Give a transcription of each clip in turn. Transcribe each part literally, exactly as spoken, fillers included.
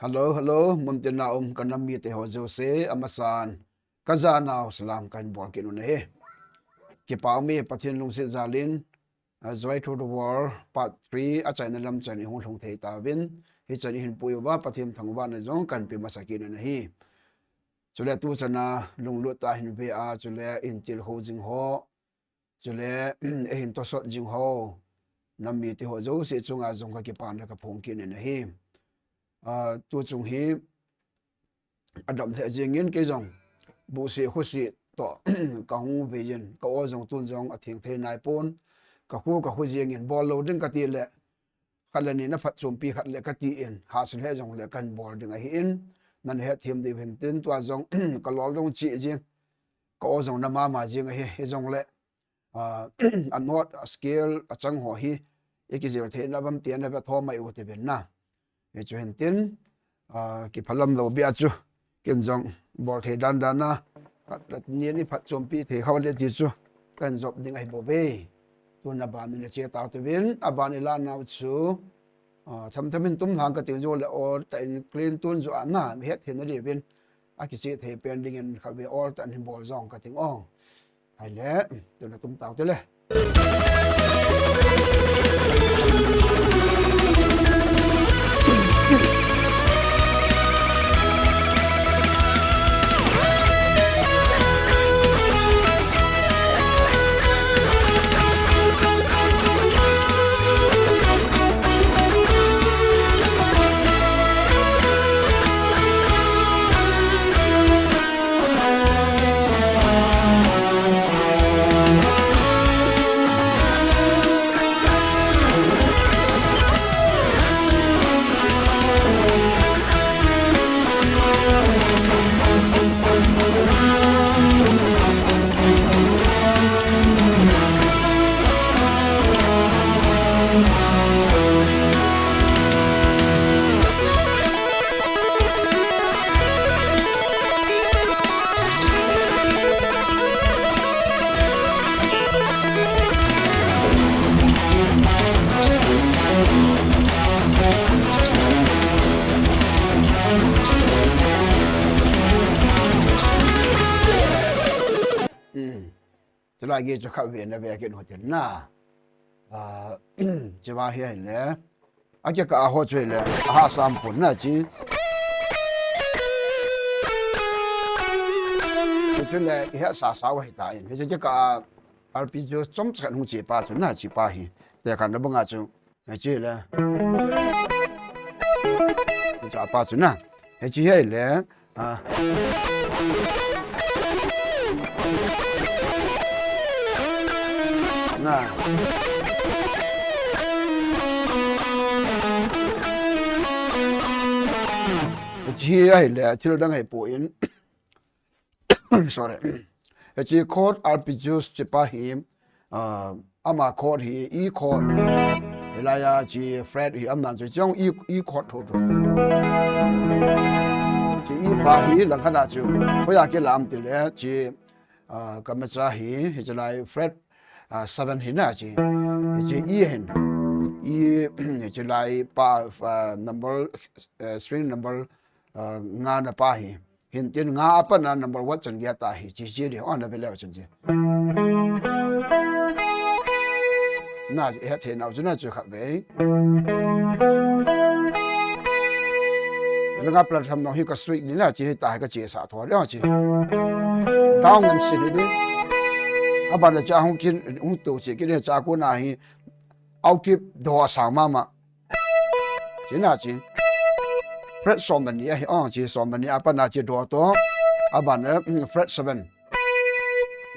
Hello, hello, muntina um ka nam mite ho jouse, amasan, ka janau salam kahin bol kit u ahi. Kipa ume Pathen lungset jalin, a Joy to the World, part three, achaina lam chan ihung lhung thei tauvin, hichan ihin pui uva, Pathen thangvahna jong kahin pe masa kit u ahi. Chule tuchana lunglut tah in ve a, chule ihin tilkhou jing ho, chule, eihin tosot jing ho, nam mite ho jouse chunga jong ka kipana ka phong kit u ahi. A, tuchung hi, adom lheh jengin kei jong, buhse khuse toh, ka hung ve jin, ka o jong tun jong atheng thei naipon, ka khu, ka khu jengin, bol lou ding kati le, khat le ni na phatchompi khat le kati in, hahsa lheh jongle kahin bol ding ahin, nan hetthem diu hin tin, tua jong, ka lol jong cheh jeng, ka o jong na mama jeng ahi, hijongle, a, a note, a scale, achang ho hi, ikijil theina bang tia na ve thom mai u te ven na. Hichu hin tin, a, kiphalam lou bia chu, ken jong, bol thei dan dan a, khat le ni ni phatchompi thei khau le ti chu, kahin jop ding ahi bouve. Tun aban in che tau te ven, aban ilah nau chu, a, tham tham in tum lhang kati jongle, or tah in clean tun jo ana, mi hetthei na diuvin, akiche thei pen dingin khatvei or tah in bol jong kati o. Ahile, tuna tum tau te le. Hmm. Chulai gei chu khatvei na ve kit u tin na. A, chuva hi ahile. Akikah a ho chu ahile. Aha sam pon na chi. Chu le, ihet sa sa u ahi tan. Hichu kikah a arpeggio chomcha hung che pa chu na chi pa hi. Tekah na banga chu. Hiche le. Hiche pa chu na. Hiche hi le. A. Na. Hiche hi le. Thil dang hi pon. Sorry. Hiche chord arpeggios chi pa hi, ah, ama chord hi E chord. Hilai a chi fret hi um nan chu chong E, E chord tho tho. Chi E pa hi langkhat a chu. Hoiya kilah am tile chi, ah, ka macha hi, hichelai fret, ah, seven hi na chi. Hiche E hin. E, hichelai pa, ah, number, eh, string number, ah, nga na pa hi. Hintin nga a pat na number one chan gei a ta hi, chi chi di, oh, na ve leu chan chi. Na, hetthei nau chu na chu khatvei. Langa platform nong hi ka sweet ni na chi hi ta hi ka che sa tho di, oh, chi. Down ngan si ni di. Aban le cha hung kin, hung to chi kin cha ko na hi. Octave do a sang mama. Chi na chi. Fret som le ni ahi, oh, chi som le ni a pat na chi do to. Aban le, mm, fret seven.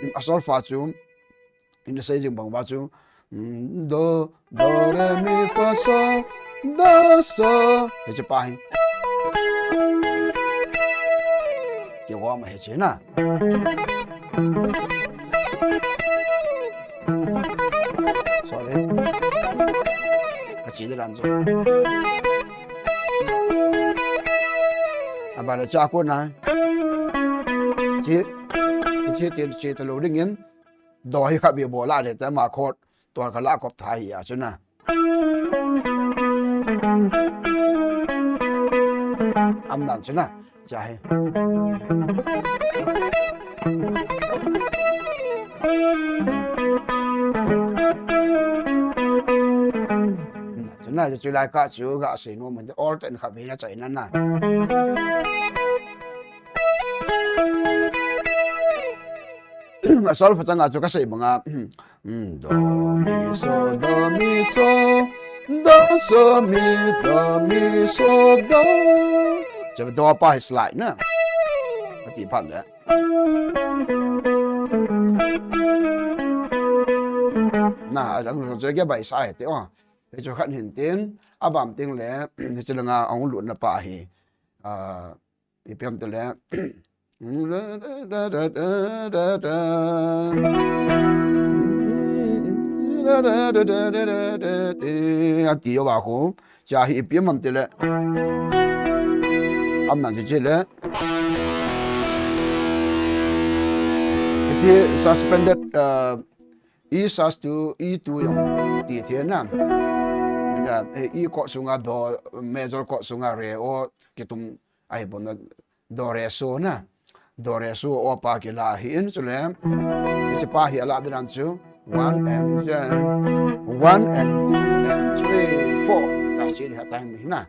Mm, a solfa chu. Ina sei jing bang uva chu. Mm, do, do, re, mi, fa, so, do, so. Hiche pa hi. Kigom ahi chi na. Sorry. Achi de ran jo. Aban le cha ko na. Chi, chi, chi, chi ta lo ding in. Do hi khatvei bol a le ta ma chord. Tua ka la kop tha hi a chu na. Am dan chu na. Cha hi. Chu na, chu lai ka chu ga sei nom, or ten kha be na chai na na. A solfa chang a chu ka sei banga. Mm, do, mi, so, do, mi, so, do, so, mi, do, mi, so, do. Chu do pa hi slide na. Ati phat le. Na, a jang chu ke bai sa he te o. He chu khat hin tin, a bam ting le, he chu langa a hung lut na pa hi. A, ipi ham ti le. Ati o ba khu. Cha hi ipi ham ti le. Am nan chi le. Ipi suspended, uh, E sus to E two jong ti the na. Na, eh, E chord sunga do, major chord sunga re o kitum ahi pon na, do re so na. Do re so o pa kila hi in chu le. Hiche pa hi a la dan chu. One and, uh, one and two and three, four. Ta si ha time hi na.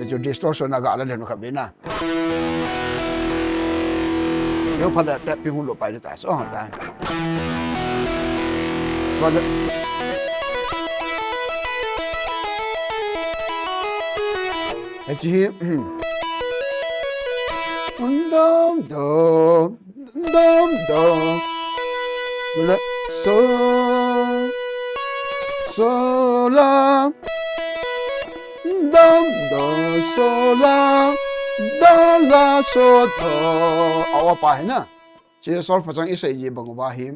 Chu distortion a ga la le nu kha be na. Yo pha le tapping hung lut pai le ta so ta. Pha le. Hiche hi. Dam dam. Dam, dam. Le, so, so, la. Dam, dam, so, la. Da, la, so, do. Awa pa hi na. Che solfa chang i sei ji bang uva hi.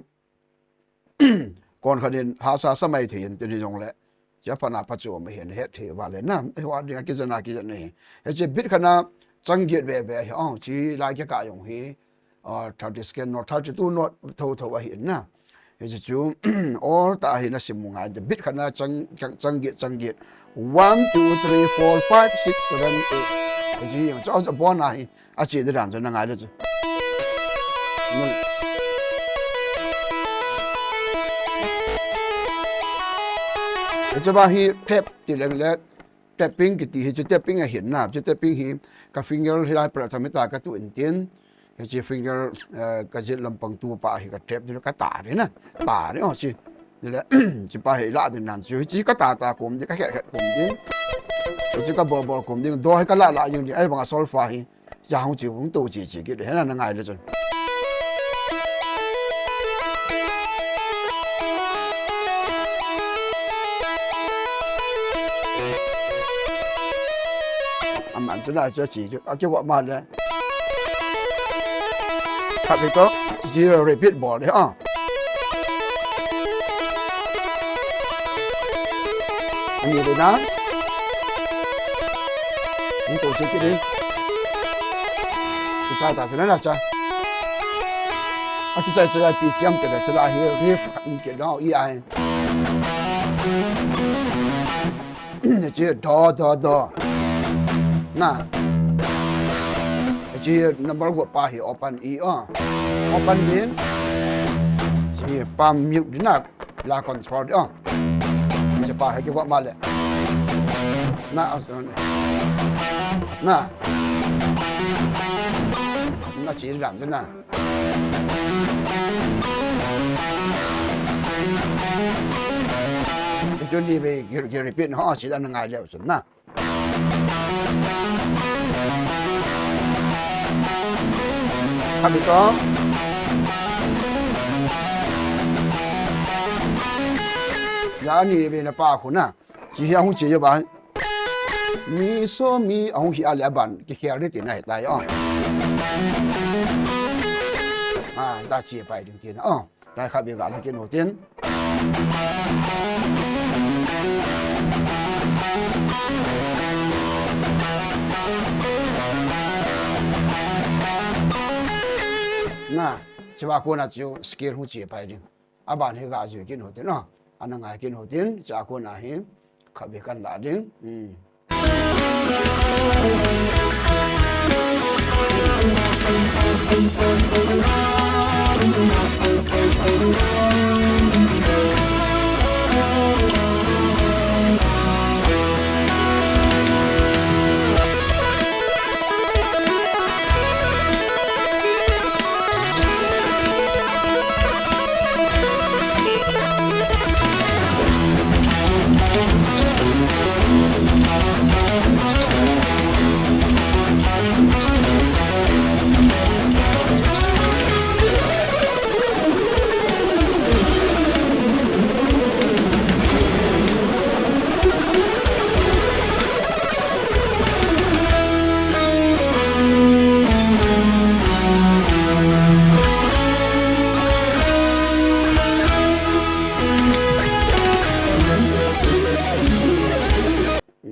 Kon khat in hahsa sa mai thei in tuni jong le. Chia pha na pha chu ma hin het thei uva le na. Ei wa ding a kijen a kijen ni. Hiche beat khat na chang get ve ve hi. Oh, chi lai ke ka jong hi. Or thirty second note, thirty two note tho tho ahi na. Hiche chu, or ta hi na sim ngai, beat khat na chang, chang, chang get, chang get. One, two, three, four, five, six, seven, eight. Hiche hi, chu, chu, bon ahi, a chi de dan chu na ngai le chu. Hiche ba hi tap ti leng le, tapping kiti hi, chu tapping ahin na, chu tapping hi, ka finger hi lai pala thami ta ka tu in tin, hiche finger, eh, ka jit lampang tu pa hi ka tap din ka ta din na, ta din, oh, chi, ni le, chi pa hi la din nan chu, chi ka ta ta kum din, ka khet khet kum din, chi ka bol bol kum din, do hi ka la la jing din, ai bang a solfa hi, Cha hung chi hung to chi chi kit, hena na ngai le chun. Aman chu na chu chi chu, a kiwa ma le. Khat ve to, zero repeat bol de, ah. Ani le na. Ni to se kit de. Kicha ta pina na cha. A kicha se la pi chiam ke la cha la hi riff in ke la i ai. Chi do do do. Na. Chi number go pa hi open i o. Open din. Chi pa mute din na. La control, oh. Ni se pa he ki wa ma le. Na, as-, na. Na chi lam de na. Chu ni ve, ki, ki repeat ho, si da na ngai le, so na. Kami to. Ya ni ve na pa khu na. Chi hi ahung chi yo ba. Mi so mi ahung hi a le ban ki khel ni ti na hi tai o. A, ta chi pai ding ti na o. Lai kha be ga la kin ho tin. Na, chi ba ko na chu scale hu chi pai ding. A ban hi ga ju kin ho tin, no. Ana ngai kin ho tin, cha ko na hi, kha be kan la ding. Hmm.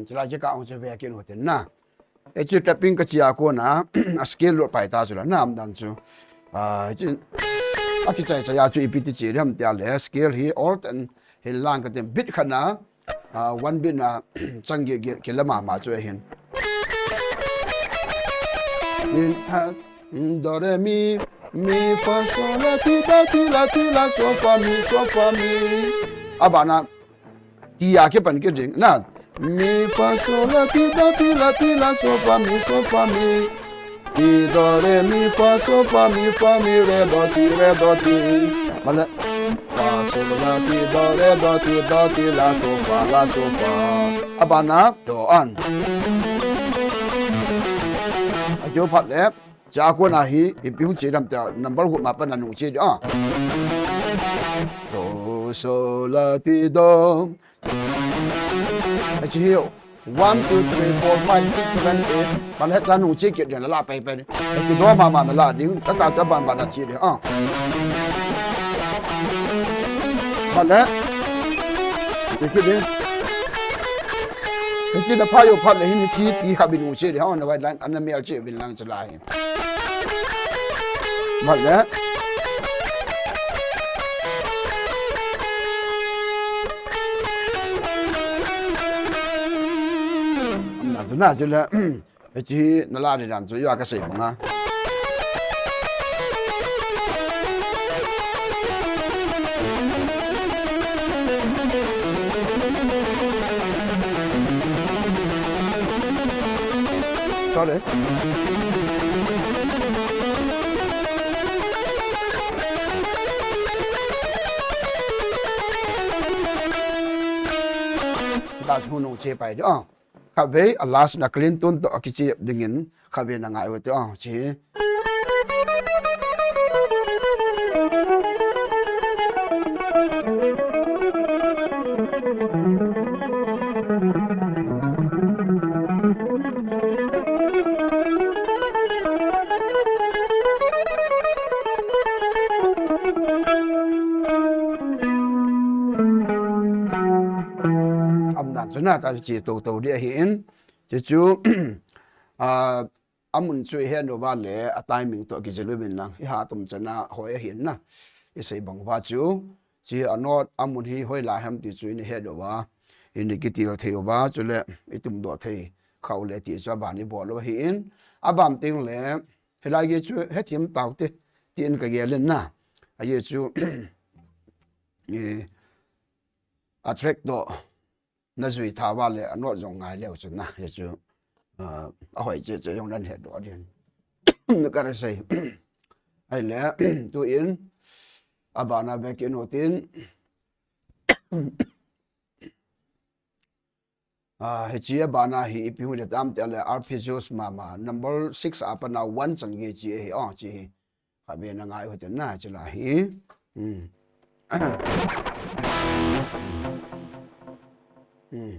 Chulai chu ka ong chu ve kit u tin na. Hichu tapping kachi a kona, a scale lut pai ta chu la, na um dan chu. Ah, hichu, akichai chai a chu ipi ti chi ham tia le, scale hi all ten hin lang ka tin beat khat na, ah, one beat na, chang ge ge, kila mama chu ahin. Min tha, do, re, mi, mi, fa, so, la, ti, do, ti, la, ti, la, so, fa, mi, so, fa, mi. Abana, ti a kipan kit ding, na. Mi, fa, so, la, ti, do, ti, la, ti, la, so, fa, mi, so, fa, mi. Ti, do, re, mi, fa, so, fa, mi, fa, mi, re, do, ti, re, do, ti. Mala. Fa, so, la, ti, do, re, do, ti, do, ti, la, so, fa, la, so, fa. Abana, do, an. Ajo phat le. Cha kona hi, ipi hung chi dam ta, number hu ma pa na nung chi di, ah. Do, so, la, ti, do. Achi hiu. One, two, three, four, five, six, seven, eight. Ban het la nung chi kit di na la pai pai di. Achi do ma ma na la ding, ta ta ka ban ban na chi di, ah. Ban het. Chi kit di. Hichi na pha yo pha le hin chi ti kha bin u chi di, ha, na vai lan, ana mial chi bin lang chi la hin. Mat le. Amna tu na tu le, hichi na la di dan tu yo ka sei banga. Sorry. That's who knows, che pai di, ah. Khatvei, a last na clean tune to akichi dingin, khatvei na ngai u te, ah, chi. Amdan chu na ta chi to to di ahin. Chuchu, a, amun chu i het uva le, a timing to kijil uvin lang. I ha tum chana hoi ahin na. I sei bang uva chu. Chi a note amun hi hoilai ham ti chu i het uva. I kitil thei uva, chule i tum doh thei. Khau le ti chu aban i bol u ahin. Abam teng le, hilai gei chu hethem tau te. Tin ka gel in na. Ajeh chu, i, a track to. Na jui tha uva le, a note jong ngai leu chu na, hichu, ah, ahoi che che jong nan het doh din. Na ka ra sei. Ahile, tu in, abana ve kit u tin. Ah, hichi abana hi ipi hung le tam te le arpeggios mama, number six a pat na one chang gei chi hi, oh, chi hi. Khatvei na ngai u te na chi la hi. Hmm. Hmm.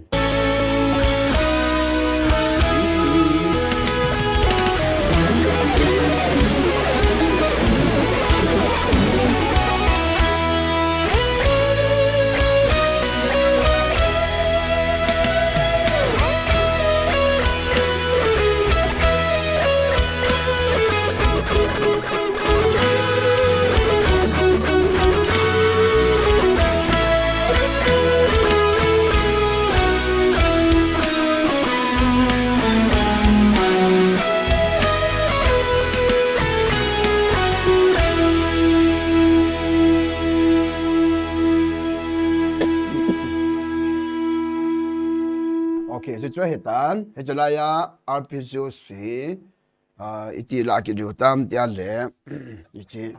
Okay, so chu hitan, hiche laiya arpeggios hi, ah, iti la kit diu tam tia le, iti,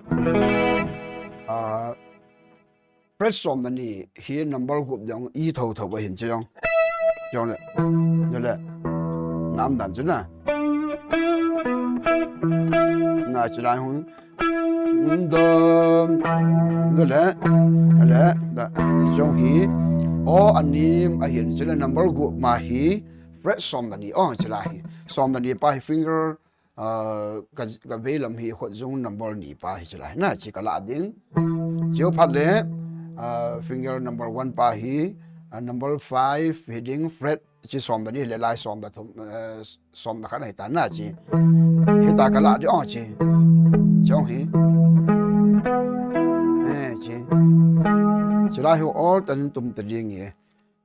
ah, fret som le ni hi number gup jong i tho tho ba hin che jong. Jong le, jong le, nam dan chu na. Na che lai hung. Dom, dom le, le, da, jong hi, o anim ahin, chule number gup ma hi, fret som le ni, o, chule hi, som le ni pa hi finger, ah, ka, ka veilam hi khut jung number ni pa hi chule hi, na, chi ka la ding. Chiu phat le, ah, finger number one pa hi, ah, number five hi ding fret, chi som le ni le lai som le thum, eh, som le khat ahi ta na chi. Hita ka la di ong chi. Chong hi. Eh, chi. Chulai hi all tan tum ta ding e.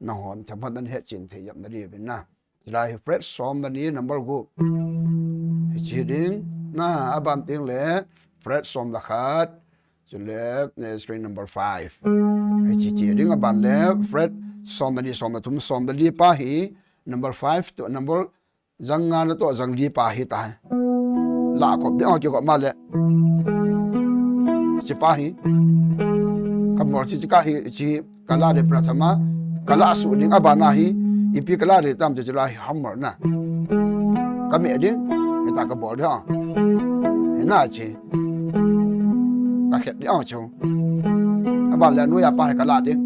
Na hon, cham hon nan he chin thei yam na di bin na. Chulai hi fret som le ni number gup. Hi chi ding. Na, aban ting le fret som le khat. Chule, eh, string number five. Hi chi chi ding aban le fret som le ni som le thum som le li pa hi number five to number jang nga na to jang li pa hi ta. La kop de o ki kop ma le. Chi pa hi. Ka mol chi chi ka hi chi ka la de prathama. Ka la su ding aban a hi. Ipi ka la de tam chi la hi hammer na. Ka me ding. Hi ta ka bol de o. Hi na chi. Ka khet di ong chu. Aban le nuya pa hi ka la ding.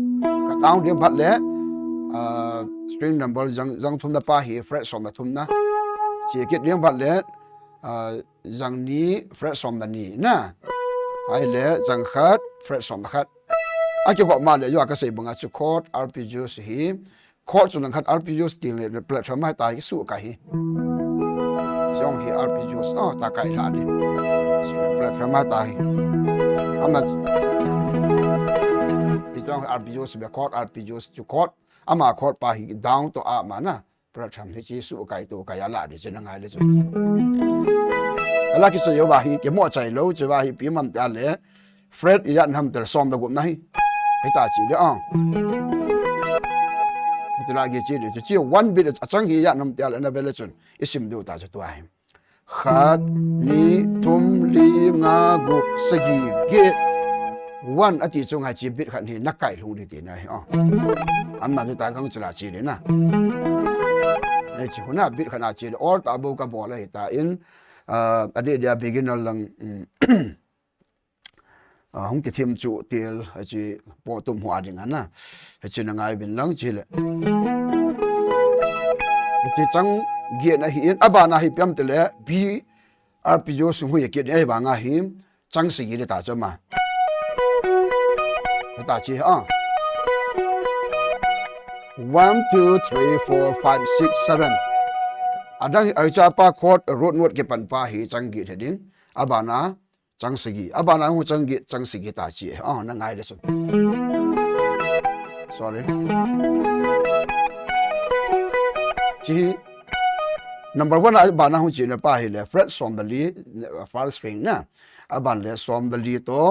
Ka tang ding phat le, ah, string number jang, jang thum na pa hi fret som le thum na. Chi kit ding phat le, ah, jang ni fret som le ni na. Ai le jang khat fret som le khat. A ki kop ma le yo ka sei banga chu chord arpeggios hi. Chord chu lang khat arpeggios ti le platform ma ta hi su ka hi. Jong hi arpeggios, oh, ta kai la di. Platform ma ta hi. Ama, hi jong arpeggios be chord arpeggios chu chord. Ama chord pa hi down to up ma na. Platform hi chi su kai to kai a la di chi na ngai le chu. Ala ki so yo ba hi, ki mo chai lo, chi ba hi pi man ta le. Fret ijat ham tel som le gup na hi. Hi ta chi le a. Hi tu la ki chi le, chi one beat a chang hi ijat ham tel na ve le chun. I sim diu ta chu tua hi. Khat, ni, thum, li, nga, gup, sagi, get. One ati chu ngai chi beat khat hi na kai lhung di ti na hi, oh. Am na chu ta gang chu la chi le na. Nei chi hu na beat khat na chi le. All ta bo ka bol a hi ta in, ah, a di dia beginner lang, mm. Ah, hung kithim chu til, hichi po tum hua ding ana. Hichi na ngai bin lang chi le. Hichi chang gi na hi in, aban a hi piam ti le, B arpeggio sung hui kit ni ahi banga hi, chang sagi di ta chu ma. Ta chi a. One, two, three, four, five, six, seven. Adang hi, ai cha pa chord, root note kipan pa hi chang gi the ding. Aban a, chang sagi. Aban a hung chang gi, chang sagi ta chi. Oh, na ngai le sun. Sorry. Chi number one a aban a hung chi na pa hi le fret som le li, first string na. Aban le som le li to,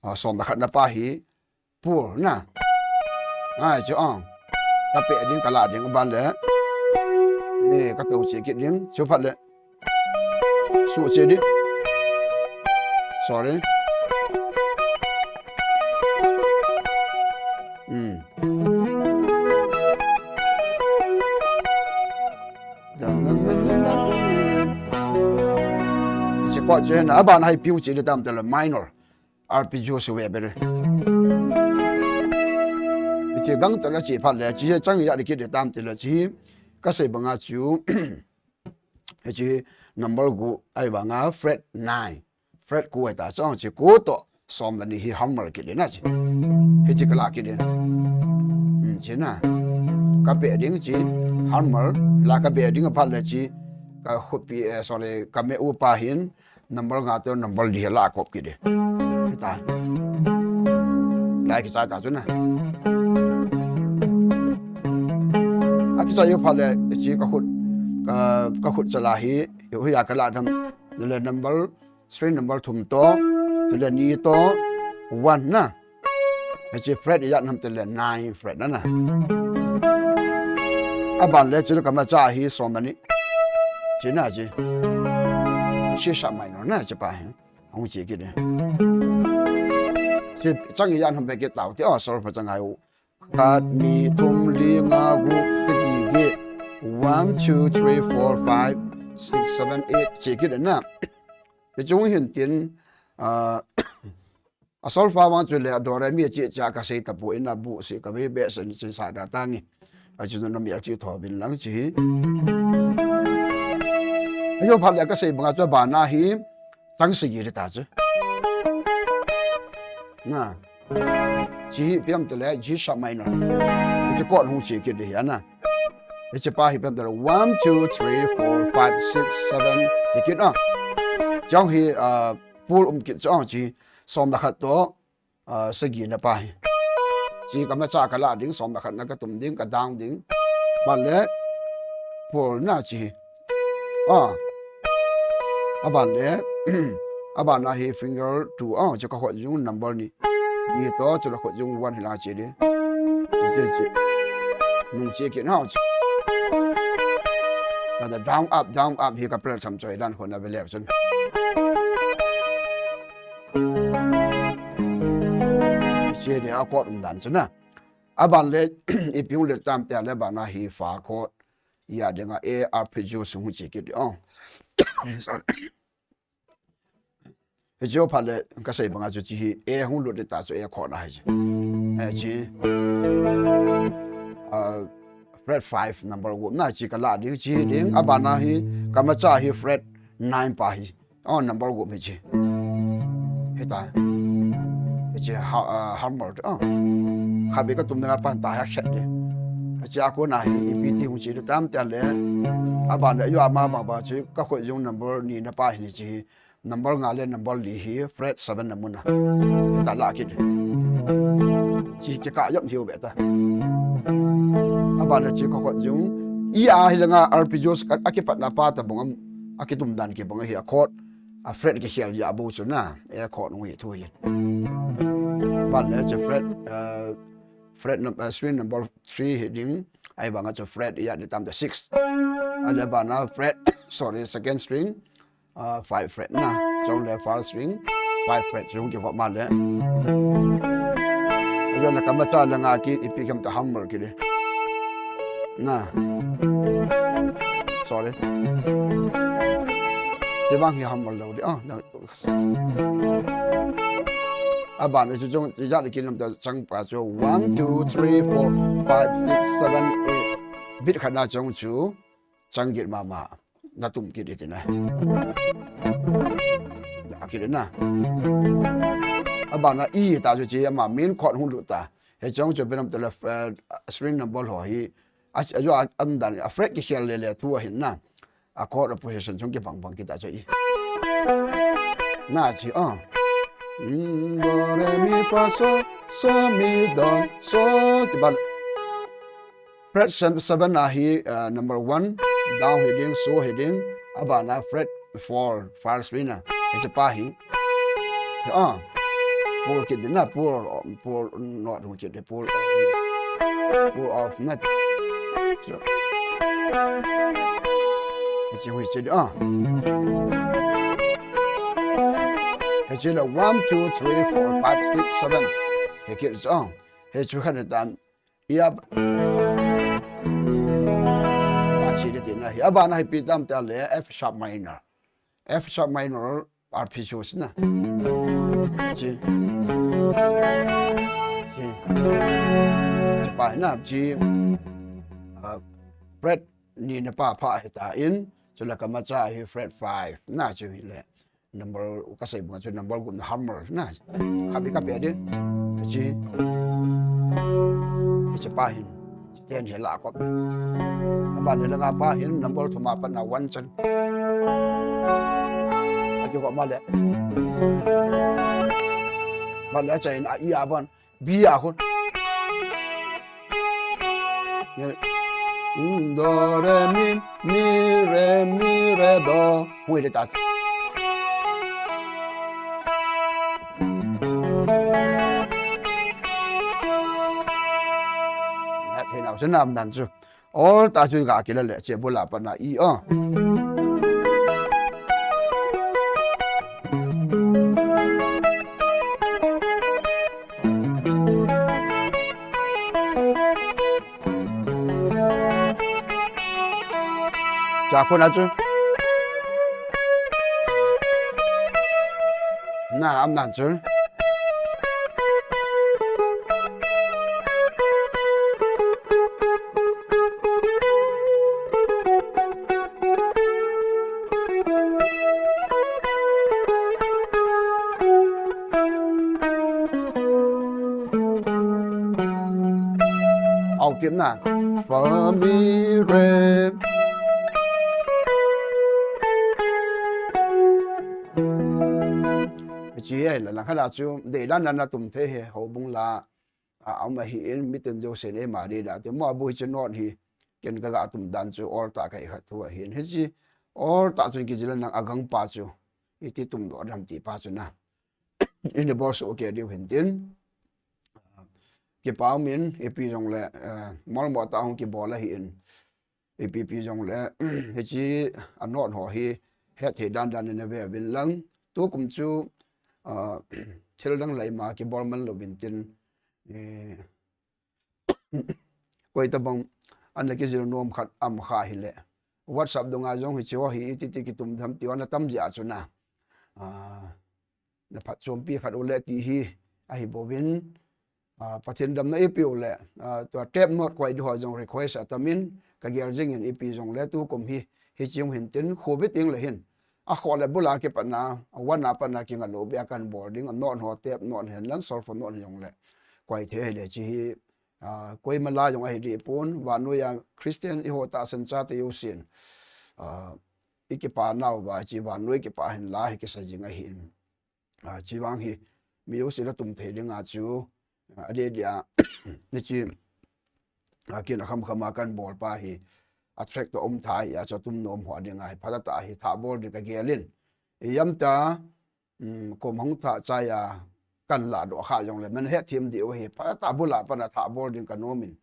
ah, som le khat na pa hi pur na. Ai chu ang. Ka pe ding ka la ding aban le. Ni ka to chi kit ding. Chu phat le. Su chi ding. Sorry. Hmm. Dam, dam, dam, dam, dam. Chi ko chi na aban hai piu chi le tam te le minor. Arpeggio su ve bere. Chi gang ta la chi phat le, chi chang ya di kit de tam ti le chi. Ka sei banga chu. Chi number gu, ai banga fret nine. Fret ku ai ta chang chi ku to. Som le ni hi hammer kit de na chi. Hichi ka la kit de. Hmm, chi na. Ka pe ding chi. Hammer. La ka pe ding phat le chi. Ka hupi, eh, sorry, ka me u pa hin. Number nga te number li la kop kit de. Hita. Lai ki sa ta chu na. A ki sa yo phat le chi ka khut, ka, ka khut sa la hi, yo ya ka la dam. Le number, string number thum to, le ni to, one na. Hichi fret ya nam te le nine fret na na. Aban le chu kamacha hi som le ni. Chi na chi. C sharp minor na chi pa hi. Hung chi kit le. Chi chang i jan hung be kit tau ti, oh, solfa chang ai u. Khat, ni, thum, li, nga, gup, sagi, get. One, two, three, four, five, six, seven, eight. Chi kit le na. Ti chung hin tin, ah, A solfa vang chu le, a do re mi chi cha ka sei ta pu in a bu si ka ve be sen chi sa da ta ngi. A chu na mi a chi tho bin lang chi hi. A yo pha le ka sei banga chu ba na hi, chang sagi le ta chu. Na. Chi hi piam te le, G sharp minor. Chi chord hung chi kit le hi a na. Chi pa hi piam te le, one, two, three, four, five, six, seven. Hi kit na. Chang hi, ah, pul um kit chang chi. Som le khat to, ah, sagi na pa hi. Chi kamacha ka la ding, som le khat na ka tum ding, ka dang ding. Ban le, pul na chi. Ah. Aban le, aban na hi finger two, ah, chi ka khot jung number ni. Ni to, chi la khot jung one hi la chi di. Chi, chi, chi. Nung chi kit na chi. Ka da down up, down up hi ka pel sam choi dan khot na be le chun. Chi di a chord um dan chu na. Aban le, i piung le tam te le ba na hi fa chord. Ya de nga A arpeggio sung chi kit di, oh. Sorry. He jo pha le ka sei banga chu chi hi A hung lut le ta chu A chord na hi chi. He chi. Ah, fret five number gup na chi ka la ding chi ding. Aban na hi kamacha hi fret nine pa hi. Oh, number gup hi chi. He ta. He chi ha, ah, hammer. Oh. Kha be ka tum na pa ta ha shet de. He chi a ko na hi i pi ti hung chi tam te le. Aban le yo ama ma ba chi ka khot jung number ni na pa hi ni chi. Number nga le number li hi fret seven na mun a. Ta la kit. Chi ki ka yop hiu be ta. Aban le chi ka khot jung. I a hi le nga arpeggios a, a kipat na pa ta bung am, a kitum dan ki bung hi a chord. A fret ki khel ya bu chu na. A chord ngu hi thu hi. Ban le chi fret, uh, fret num-, uh, string number three hi ding. Ai banga chu fret ya di tam ta six. A le bana fret, sorry, second string. Ah, five fret na. Chong le first string, five fret chung ki vop ma le. Ayo na kamacha le nga ki i pi kam ta hammer ki le. Na. Sorry. Ti bang hi hammer lo di. Oh, na. Aban chu chung, i ja ki nam ta chang pa chu one, two, three, four, five, six, seven, eight. Beat khat na chung chu. Chang git mama. Na tum kit i ti na. Na kit na. Aban na i ta chu chi ama main chord hung lut ta. He chung chu penam te le, eh, string number ho hi. A, a, yo, a, am dan, a fret ki khel le le thu a hin na. A chord a position chung ki bang bang ki ta chu i. Na chi, ah. Mm, do, re, mi, fa, so, so, mi, do, so, ti ba. Fret seven, seven a hi, uh, number one, down hi ding, so hi ding, aban a fret four, first string a, hi chi pa hi. Hi, ah, pull kit ding na, pull, pull, not hu chi ding, pull off, pull off, na. So, hi chi hu chi ding, ah. Hi chi la one, two, three, four, five, six, seven. Hi kit, ah. Hi chu khan dan. Yep. Achi le ti na hi. Aban a hi pi tam ta le F sharp minor. F sharp minor arpeggios na. Chi. Chi. Chi pa na chi. Ah, fret ni na pa pha hi ta in. Chu la kamacha hi fret five. Na chi hi le. Number, ka sei banga chu number gup na hammer na. Khapi khapi a di. Chi. Chi pa hin. Chi ten hi la ko. Aban le nga pa hin number thum a pat na one chan. A ki ko ma le. Ma le cha in a i a ban. Bi a khun. Mm, do, re, mi, mi, re, mi, re, do. Hui le ta. Ya, thei nau, sen nam dan chu. Ol tah chu ga kila le che bula pana i o. Cha khun a chu. Na am nan chu. Au tip na. Fa mi re. Chi ai la la khala chu dei dan na tum the he ho bung la. A, um ahi in, mi tin jo sen e ma di da. Te mo bu hi chu not hi. Ken ka ga tum dan chu ol tah ka i khat thu ahi in. Hi chi ol tah chu ki jil nang a gang pa chu. I ti tum do dam ti pa chu na. I ni bol so ke diu hin tin. Ki pa min, i pi jong le, eh, mol mo ta hung ki bol ahi in. I pi pi jong le, hi chi a not ho hi, het thei dan dan in a ve vin lang. Tu kum chu, ah, thil dang lai ma ki bol man lo vin tin. Eh, koi ta bang, an la ki jil nom khat am kha hi le. WhatsApp dunga jong hi chi ho hi, i ti ti ki tum dham ti ho na tam ja chu na. Ah, na phat chompi khat u le ti hi ahi bovin, ah, Pathen damna i pe u le, ah, tua tep not koi di ho jong request a tamin ka gel jing in i pi jong le tu kum hi, hi chi hung hin tin khu bi ting le hin. A kho le bula ki pana, a wan a pana ki nga lo bia kan bol ding, a not ho tep not hin lang solfa not hin jong le. Koi the hi le chi hi, ah, koi ma la jong ahi di pun, vannoi a Christian i ho ta sen cha te u sin. Ah, i ki pa nau va chi vannoi ki pa hin la hi ki sa jing ahi in. Ah, chi vang hi, mi u si la tum thei ding a chu, ah, a dia dia, ni chi, ah, kin a kham kham a kan bol pa hi, a track to um tha hi, a chu tum nom ho ding a hi, pha ta hi, tha bol ding ka gel in. I yam ta, um, kom hong tha chai a, kan la do kha jong le, man het thim di u hi, pha ta bula pana tha bol ding ka nom in.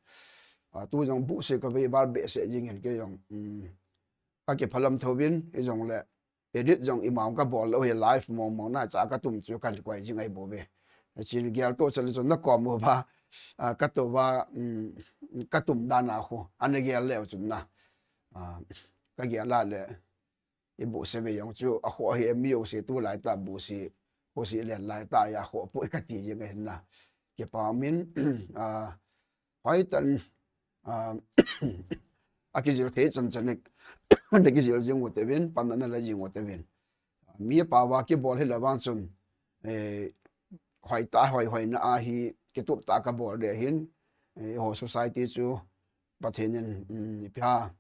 Ah, tu jong bu se ka ve bal be se jing in ke jong, um, ka ki phalam tho vin, i jong le, edit jong i mong ka bol lo hi live mong mong na cha ka tum chu kan koi jing ai bo ve. Chin gel to chal chu na kom mo ba, ah, ka to ba, um, ka tum dan a khu, an gel le chun na. Ah, ka gel la le, i bu se ve jong chu, a khu hi mi u se tu lai ta bu se, khu se len lai ta ya khu pu ka ti jing ai na. Ki pa min, ah, Hoi tan, ah, a ki jil thei chan chan ne, ne ki jil jing u te vin, pan na la jing u te vin. Mi pa va ki bol hi la vang chun, eh, hoi ta, hoi, hoi na a hi ki tup ta ka bol de hin, eh, ho society chu Pathen in, um, i pia,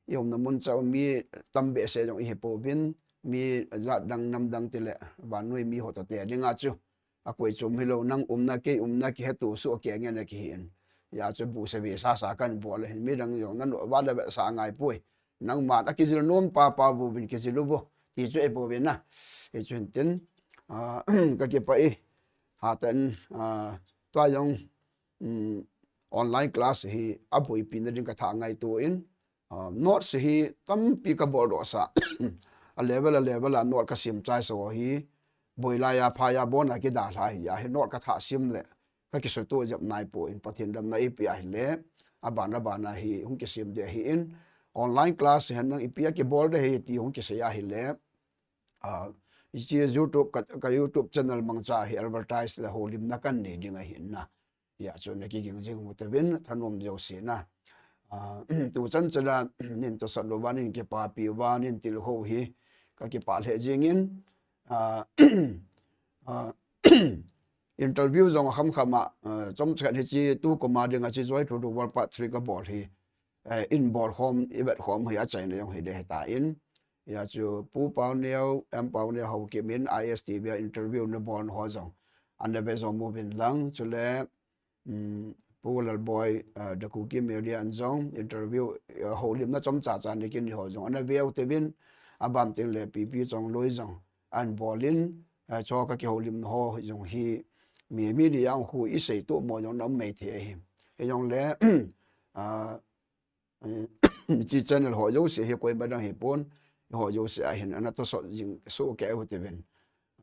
i um na mun chau mi tam be se jong i he po vin, mi jat dang nam dang ti le, vannoi mi ho ta te ding a chu. A koi chom hi lo, nang um na, kei um na, ki he tu su a ke nge na ki hin. Ya chu bu se ve sa sa kan bol le hin, mi dang jong na no va le ve sa ngai poi. Nang mat a ki jil nom pa pa bu vin ki jil u bo. Ti chu e bo ve na. E chu hin tin, ah, ka ki pa i. Ha tan, ah, tua jong, um, online class hi a boi pi na ding ka tha ngai tu in, ah, notes hi tampi ka bol doh sa. A level, a level a note ka sim chai sa hi, boi lai a, phai a, bon a ki da hla hi a, hi note ka tha sim le, ka ki so tu jap nai po in Pathen damna i pe a hi le, a ban a ban a hi, hung ki sim de hi in, online class hi nang i pi a ki bol de hi ti hung ki se a hi le, ah, i chi YouTube, ka, ka YouTube channel mang cha hi advertise le ho lim na kan nei ding a hi na. Ya chu na ki ging jing u te vin, thanom jo si na. Ah, tu chan chan a, nin to sat lo va, nin ki pa pi va, nin til ho hi, ka ki pa le jing in, ah, ah, interview jong kham kham a, ah, chom chan hi chi tu ko ma ding a chi joy to the world part three ka bol hi. Eh, in bol khom, i vet khom hi a chaina jong hi de ta in. Ya chu Pu Pau Neo, M Pau Neo ho ki min I S T V a interview na bol ho jong. An na ve jong mu vin lang, chu le, um, Pu Lalboi, uh, the Kuki Media an jong interview, uh, ho lim na chom cha cha ni kin ho jong. An na ve u te vin, a bam ting le P P Chongloi jong. An bol in, uh, cho ka ki ho lim ho jong hi, mi, mi ni yang khu i sei tu mo jong nam mei the hi. Hi jong le, uh, eh, hiche channel ho jouse hi koima dang hipon, eiho jouse a hin ana tosot jing soh kei u tivin.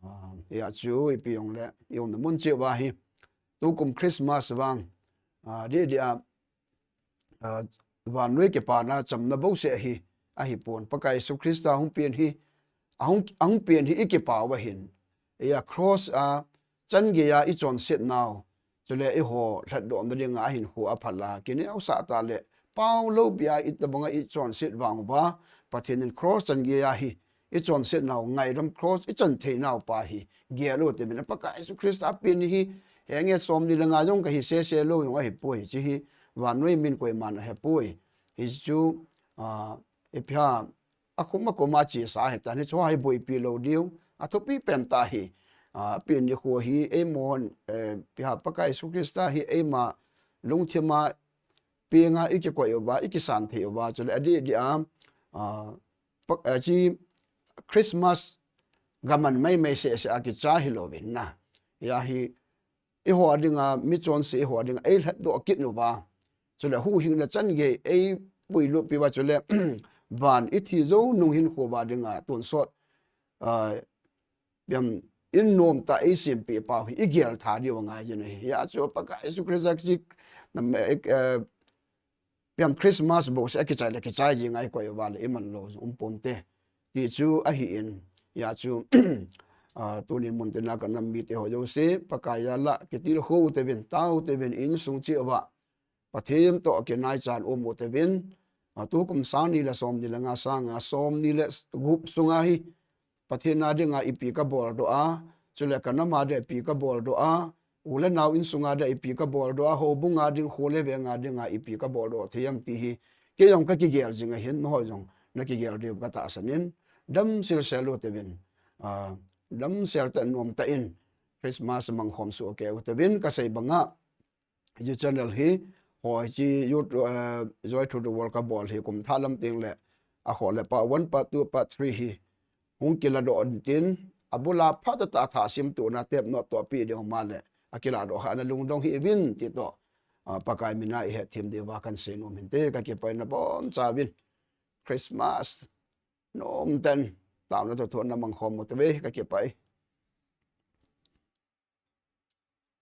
Ah, hia chu ipi jongle, i umna mun cheh uva hi, tukum Christmas vang, ah, didi a, ah, vannoi kipana chamna bouseh hi, ahipon. Pakai Jesu Christa hung pen hi, ahung, ahung pen hi i kipau ahin. Hia cross a, chan geiya i chonset nau. Chule eiho lhatdohna dinga ahinkho aphal a, kineosah tah le, pao lou pia i tabanga i chonset vang uva, Pathen in cross chan geiya hi, i chonset nau ngaidam cross i chan thei nau pa hi, gel u tivin. Pakai Jesu Christa pen hi, henge somni le nga jong kahi sese lou jong ahipoi, hiche hi, vannoi min koiman ahepoi. Hichu, ah, ipi ham, akhum akhum a chesa ahitan, hichu hi boipi lou diu, athupi pen tah hi, ah, pen nikho hi, eimahon, eh, ipi ham, Pakai Jesu Christa hi, eima lungthima, penga i kikoi uva, i kisan thei uva, chule adidi a, ah, pa-, ah, hiche Christmas gaman maimai sese a kichai hilouvin na. Hia hi, eiho dinga, michonse eiho dinga, eilhatdoh kit uva. Chule huhhingna chan gei, eipuilut pi uva, chule van i thi jou nung hinkho uva dinga, tonsot, ah, ipi ham, in nomtah a eisempeh pau hi, i gel tha diu angai jin ahi. Hia chu Pakai Jesu Christa hiche, nam, eh, eh, ipi ham Christmas bouseh a kichai le kichai jing a i koi uva le i man lou jong um ponte. Ti chu ahin, hia chu, ah, tuni mun tina ka nam mite ho jouse, Pakai jal a kitilkhou u tivin, tao u tivin, insung cheh uva Pathen toh kinaichan um u tivin, ah, tukum sang ni le somni le nga sanga somni le gup sunga hi, Pathen a dinga ipi kabol doh a, chule ka nam a dinga ipi kabol doh a, u le nao insunga dinga ipi kabol doh a, houbung a ding, kho le veng a dinga ipi kabol doh thei ham ti hi, kei jong kakigel jing ahin, nangho jong nakigel diu katahsan in, damsel sel u tivin, ah, damsel tah in, nomtah in, Christmas mangkhom soh kei u tivin, kasei banga, hiche channel hi, ho hiche YouTube, eh, Joy to the World kabol hi kum thah lam teng le, akhoh le part one, part two, part three hi, hung kiladoh intin, abul a phatah tah a thah simtona tep not toh pi ding um a le, akiladoh kha ana lungdong hih uvin ti toh, ah, Pakai mina i hetthem diuva kahin seinom hinte, kakipah in nabonchauvin. Christmas nomtah in, taona toh thona mangkhom u tive, kakipah e.